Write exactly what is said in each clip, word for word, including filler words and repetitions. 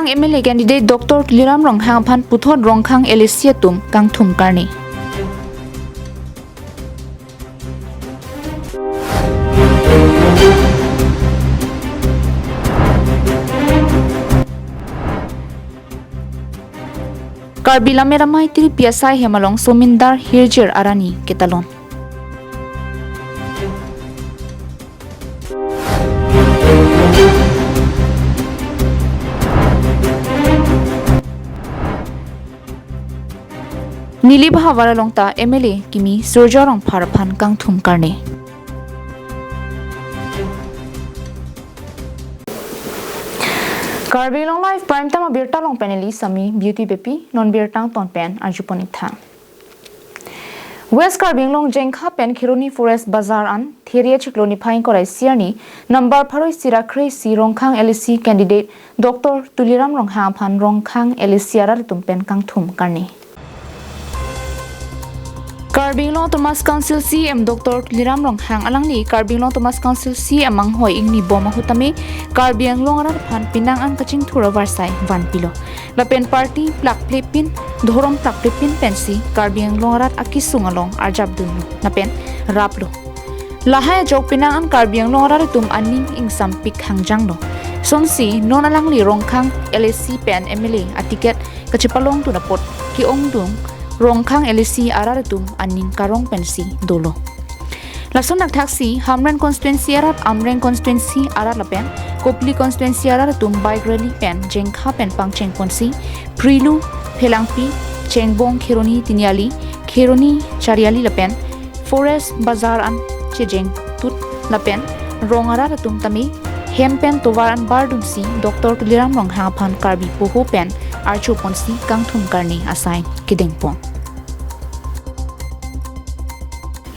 M L A candidate Doctor Tuliram Ronghang aphan puthot Rongkhang L A C atum kangthum karne. Karbi Lammet Amei Tiripi asai hem along Somindar Hirjir arani ketalon. Nilip havar along ta M L A kimi Surjya Rongphar aphan kangthum karne. Karbi Anglong Live Prime Time abirta along pen neli Sami Beauty Beypi, non birta angton pen arjupon ik tha. West Karbi Anglong Jengkha pen Kheroni Forest Bazar an There chiklo niphai ingkoi ra isi arni number pharo isi ra kre-isi Rongkhang L A C candidate Doctor Tuliram Ronghang aphan Rongkhang L A C arat atum pen kangthum karne. Karbi Anglong Autonomous Council C E M Doctor Tuliram Ronghang alangli Karbi Anglong Autonomous Council C E M anghoi ingni bom ahut tame Karbi Anglong arat aphan penang an kachingthur avarsai vanpilo. Lapen party plakplepin, dhorom plakplepin pensi Karbi Anglong arat akesung along arjapdunlo lapen raplo. Lahai ajok penang an Karbi Anglong arat atum aning ingsampik hangjanglo. Sonsi non alangli Rongkhang L A C pen M L A aticket kachepalongdun apot ke-ongdung Rongkhang L A C arat atum aning karong pensi dolo. Lason thakthaksi Hamren constituency arat, Amreng constituency arat lapen Kopili constituency arat atum bike rally pen Jengkha pen pangchengponsi Prilu, Phelangpi, Chengbong, Kheroni Tiniali, Kheroni Chariali lapen Forest Bazar an chejengtut lapen rong arat atum tame hem pen tovar an bardunsi Doctor Tuliram Ronghang aphan Karbi poho pen archoponsi kangthum karne asai kedengpon.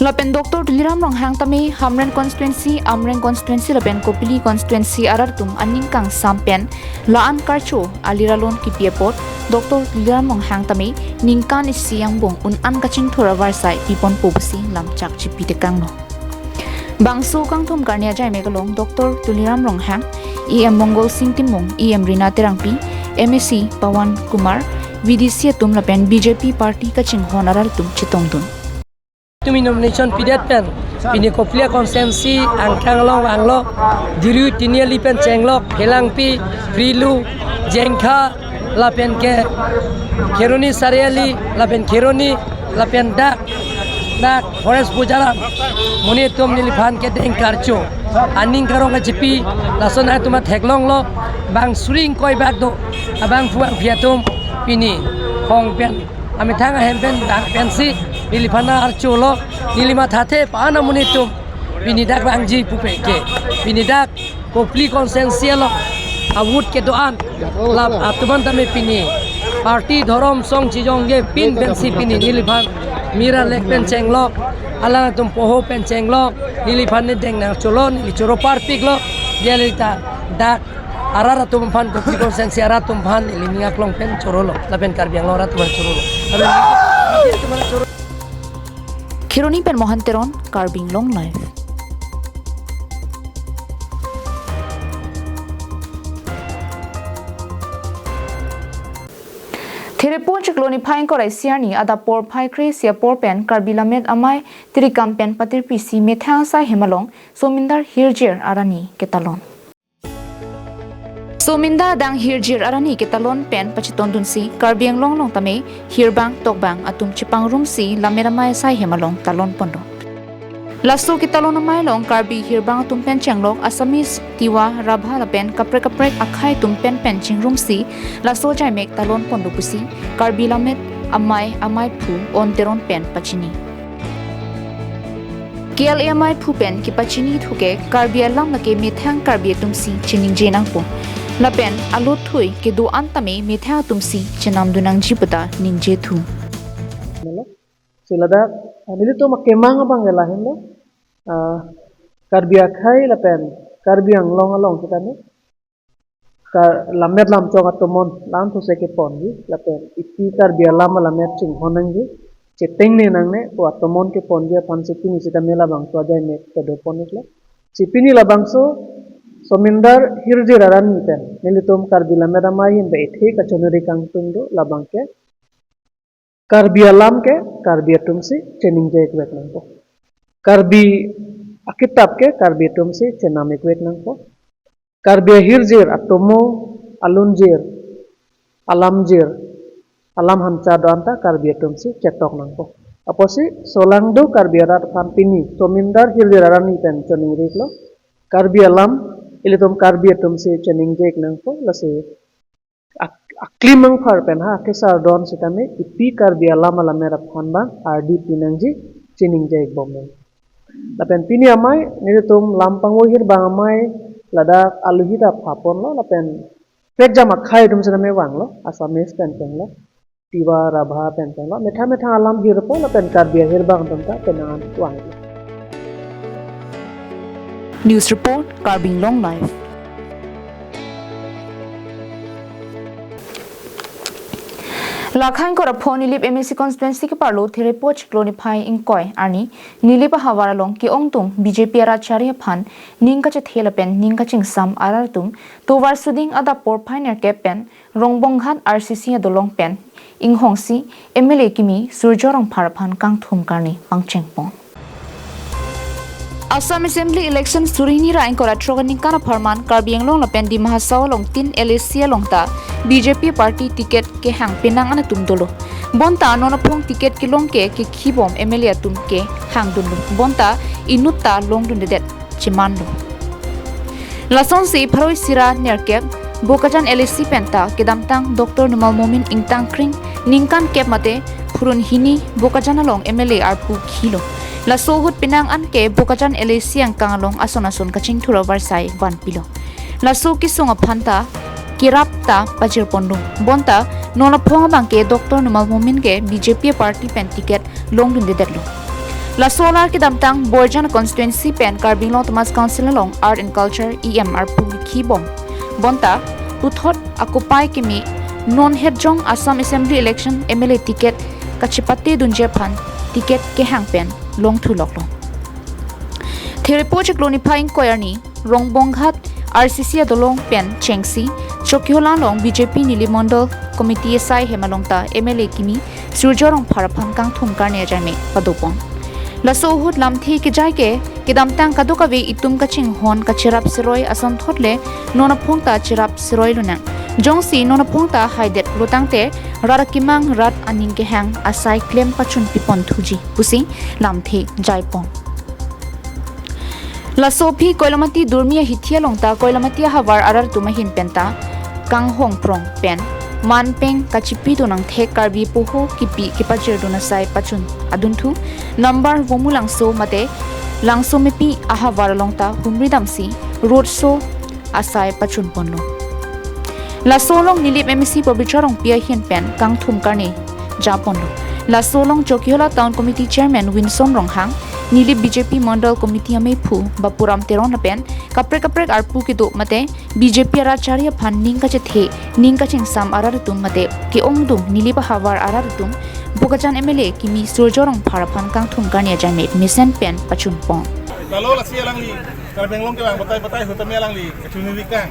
Lapen Doctor Tuliram Ronghang tame Hamren constituency, Amreng constituency lapen Kopili constituency arat atum aning kangsam pen la-an karcho aliralon kipi apot Doctor Tuliram Ronghang tame ningkan isi angbong un-an kachingthur avarsai piponpo pusi lamchak chipi tekanglo. Bangso kangthum karne ajaimek along Doctor Tuliram Ronghang, E M Mongol Sing Timung, E M Rina Terangpi, M A C Pawan Kumar, V D C atum lapen B J P party kachinghon arat atum chetongdun. Tumi nomination pidet pen pini Kopili constituency angkang along vanglo, Diru Tiniali pen chenglok, Phelangpi, Prilu, Jengkha, lapen ke Kheroni Chariali, lapen Kheroni, lapen dak, dak Forest Bazar an monit atum neliphan kedeng karcho, aning karong kachipi, lason atum atheklonglo, bang suri ingkoi bak do, abangphu bangphi atum pini hong pen, amethang ahem pen, bang pensi neliphan archolo, neli mathathe pa-an amonit atum pini dak vangji pupe ke, pini dak Kopili constituency along avote kedo-an lap atum an tame pini party dhorom song chijongje pin pensi pini neliphan mira lek pen chenglok, alang atum poho pen chenglok, neliphan ne deng nangcholo, neli choro parpiklo, dia lita dak arat atum aphan, Kopili constituency arat atum aphan neli ning aklong pen chorolo, lapen Karbi Anglong arat atum aphan chorolo. Lapen Kheroni pen Mohan Teron, Karbi Anglong Live. Therepo chiklo niphai ingkoi ra isi arni adap porphai kre-isi apor pen Karbi Lammet Amei Tirikam pen patirpisi methang asai hem along Somindar Hirjir arani ketalon. Somindar adang Hirjir arani ketalon pen pachetongdunsi Karbi Anglong along tame hirbang tokbang atum chepangrumsi Lammet Amei asai hem along talonponlo. Laso ketalon amei along Karbi hirbang atum pen chenglok Assamese, Tiwa, Rabha lapen kaprek kaprek akhei atum pen pen chingrumsi laso ajaimek talonponlo pusi Karbi Lammet Amei ameiphu On Teron pen pachini. K L A ameiphu pen kepachini thuke Karbi alam lake methang Karbi atumsi chiningje nangpo. Lapen alothui kedo-an tame methang atumsi chenamdun nangji puta ningje thu. Nelo, si ladak, ah, nelitum akemang abang ke lahenlo, ah, Karbi akhei lapen Karbi Anglong along sitame ka lammet lamchong atomon la-an those keponji, lapen ipi Karbi alam alammet chinghon nangji, chetengne nangne pu atomon keponji aphansi pini sitame labangso ajaimek kedopon iklo. Si pini labangso Tomindar hirjir arani pen nelitum Karbi Lammet Amei ahin pen ethe kachoneri kangtung do, labang ke Karbi alam ke Karbi atum si cheningjek vek nangpo. Karbi akitap ke Karbi atum si chenam ik vek nangpo. Karbi ahirjir, atomo, alunjir, alamjir, alam hancha do-an ta Karbi atum si chetok nangpo. Apotsi solangdo Karbi arat aphan pini Tomindar hirjir arani pen choningri iklo. Karbi alam ilitum Karbi atum si cheningjek nangpo, lasi ak-, aklim angphar pen ha kesar don sitame ipi Karbi alam alammet aphan abang ardi pinangji, cheningjek bom nang. Lapen pini amei nelitum lam pangvoihir abang amei ladak aluhi ta phaponlo, lapen pekjam akhei atum sitame vanglo, Assamese pen penlo, Tiwa, Rabha pen penlo, methang methang alam hirpo, lapen Karbi ahir abang atum ta penang vanglo. News report, Karbi Anglong Live. Lakha ingkoi ra pho Nilip M A C constituency keparlo Therepo chiklo niphai ingkoi arni Nilip ahavar along ke-ongdung B J P arat achari aphan ning kachethe lapen ning kachingsam arat atum tovar suding adap porphai nerkep pen Rongbonghat R C C adolong pen inghongsi M L A kimi Surjya Rongphar aphan kangthum karne pangchengpon. Assam Assembly election suri hini ra ingkoi ra throk aningkan apharman Karbi Anglong lapen Dima Hasao along tin L A C along ta B J P party ticket kehang penang an atum dolo. Bonta non aphong ticket kelong ke kekhibom M L A atum kehangdunlo. Bonta inut ta longdundedet chemanlo. Lasonsi pharo isi ra nerkep Bokajan L A C penta kedamtang Doctor Numal Momin ingtangkring ningkan kep mate phurun hini Bokajan along M L A arpu khilo. Laso ahut penang an ke Bokajan L A C angkang along ason ason kachingthur avarsai vanpilo. Laso kesung aphan ta kerap ta pajirponlo. Bonta non aphong abang ke Doctor Numal Momin ke B J P party pen ticket longdundedetlo. Laso alar kedamtang Borjan constituency pen Karbi Anglong Autonomous Council along Art and Culture E M arpu khibom. Bonta puthot akopai keme non hetjong Assam Assembly election M L A ticket kachepatedunji aphan ticket kehang pen longthuloklo. Therepo chiklo niphai ingkoi arni Rongbonghat R C C adolong pen chengsi Chokihola along B J P Nilip Mondol Committee asai hem along ta M L A kimi Surjya Rongphar aphan kangthum karne ajai me padopon. Laso ahut lamthe kejai ke kedamtang kadokave itum kachinghon kacherap seroi asonthot le non aphong ta cherap seroi lonang. Jongsi non aphong ta haidet lotangte rat akemang rat aning kehang asai klem pachun pipon thuji pusi lamthe jaipon. Laso aphi Koilamati Durmi ahithi along ta Koilamati ahavar arat atum ahin penta kanghong prong pen manpeng kachipidun angthek Karbi poho kipi kepajirdun asai pachun adunthu number Vomulangso mate Langsomepi ahavar along ta humri damsi road show asai pachunponlo. Laso along Nilip M A C Pabitra Rongpi ahin pen kangthum karne japonlo. Laso along Chokihola Town Committee Chairman Winson Ronghang, Nilip B J P Mandal Committee ameiphu Bapuram Teron lapen kaprek kaprek arpu kedo mate B J P arat achari aphan ning kachethe, ning kachingsam arat atum mate ke-ongdung Nilip ahavar arat atum Bokajan M L A kimi Surjya Rongphar aphan kangthum karne ajai me mesen pen pachunpon. Lalo lasi alangli Karbi Anglong kevang batai batai ahut tame alangli kachuniri kang.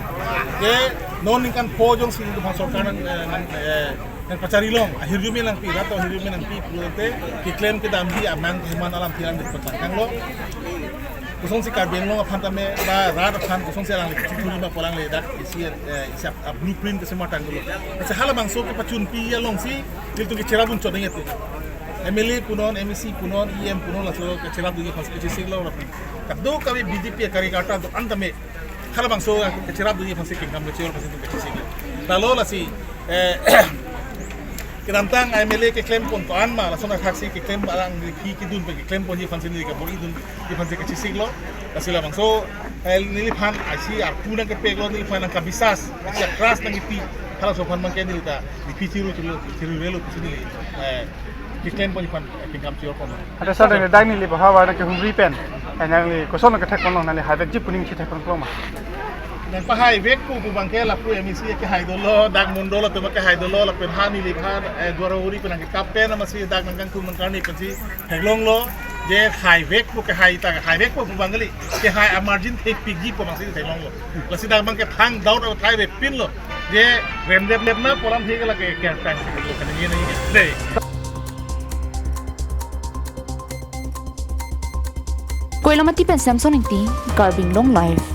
Ke non ningkan pho jongsi nelitum aphan sorkar nang, eh, nang, eh, nangpachari long, ahirjume nangpi, rat ahirjume nangpi pulote keklem kedamji amang keman alamthe alang dipatangkanglo. Kosonsi Karbi Anglong aphan tame ba rat aphan kosonsi alangli kachithuri ma pu alangli dak isi, eh, isi ap, ap blueprint kesematang dolo. Lasi halabangso kepachunpi alongsi nelitum kecherapdun chodeng ete. M L A punon, M A C punon, E M punon, laso kecherapdunji aphan kachesik lo lapen kadokave B J P karyakarta do-an tame halabangso kecherapdunji aphansi kengkam kechor aphansi nelitum kachesik lo. Lalo lasi, eh, kedamtang M L A keklempon to-an ma, lason athaksi keklem alang ki kedun pen keklemponji aphansi neli kabor-idunji aphansi kachesik lo. Lasi labangso, eh, neliphan isi arpu nangkepek lo, neliphan nangkabisas, isi a-trust nangkipi, halaso aphan abangke neli ta, neli pi chiru chiru, chiru relo pusi neli, eh, keklemponji aphan, eh, kengkam chior pon. Ante sir, dak neli bahwa nangkehumri pen, eh, nangli koson nangkethek ponlong, nangli haivekji pu aning si thek ponlong ma? Nangpahaivek pu pu abangke lapu M A C kehai dolo, dak mondol atum kehai dolo, lapen ha neli ha, eh, Duar Bahari pen nangkekap pen amatsi dak nangkangthum nangkarni pensi theklonglo. Je haivekpo, kehai ta haivekpo pu abang kali, kehai amargin thepikjipo, masi theklonglo. Lasi dak abang ke thang down ave, thai avepinlo. Je remdep dep na pu alam thek lake kertang theklo, kani ye nahi dei. Koilamati pen Samson Ingti, Karbi Anglong Live.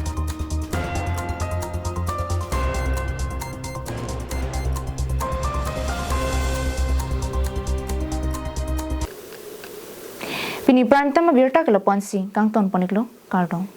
Pini prime time abirta ke lapu-ansi kangton pon-iklo, kardom.